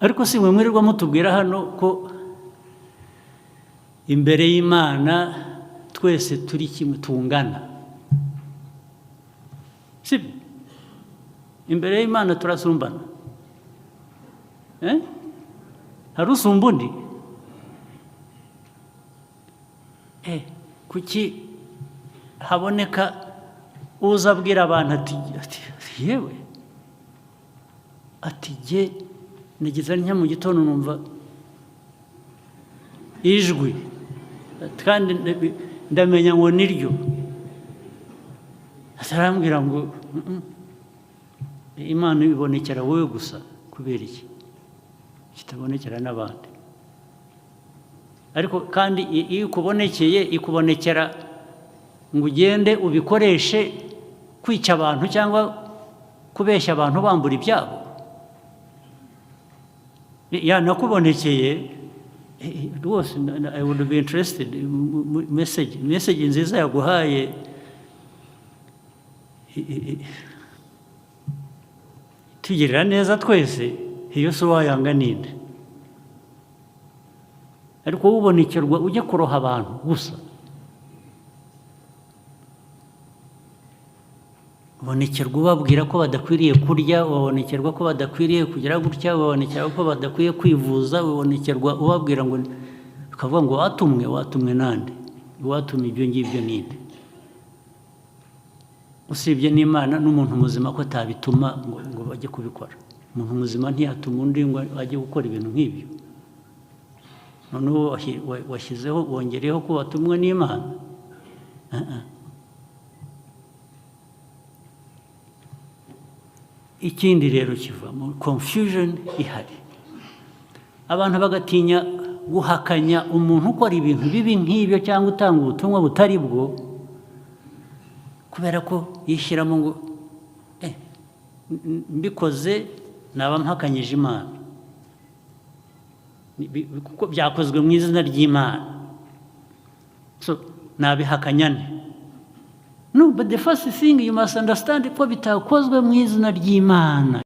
Ariko si mwe mwirirwa mutubwira hano ko imbere y'Imana twese turi kimwe, tungana? Sibyo? Imbere y'Imana turasumbana? Eh? Hari usumba undi? Kuki haboneka uza abwira abantu ati "Yewe," ati, "jye nagize ntya mu gitondo numva ijwi, kandi ndamenya ngo niryo," atarambwira ngo Imana ibonekera wowe gusa"? Kubera iki kitabonekera n'abandi? Ariko kandi iyo ikubonekeye, ikubonekera ngo ugende ubikoreshe kwica abantu cyangwa kubeshya abantu, bambura ibyabo? Yanakubonekeye rwose, I would be interested message nziza yaguhaye tugirira neza twese. Iyo si wayanga ninde? Ariko wowe ubonekerwa ujya kuroha abantu gusa, ubonekerwa ubabwira ko badakwiriye kurya, ubonekerwa ko badakwiriye kugira gutya, ubonekerwa ko badakwiye kwivuza, ubonekerwa ubabwira ngo, ukavuga ngo watumwe. Watumwe nande? Watumye ibyo ngibyo ninde, usibye n'Imana n'umuntu muzima ko atabituma ngo bajye kubikora? Umuntu muzima ntiyatuma undi ngo ajye gukora ibintu nk'ibyo. Noneho washyizeho, wongereyeho ko watumwe n'Imana. Ah, ah. Ikindi rero kivamo confusion ihari, abantu bagatinya guhakanya umuntu ukora ibintu bibi nk'ibyo cyangwa utanga ubutumwa butari bwo, kubera ko yishyiramo ngo "Mbikoze naba mpakanyije Imana, kuko byakozwe mu izina ry'Imana, so nabihakanya nte?" No, but the first thing you must understand ko bitakozwe mu izina ry'Imana.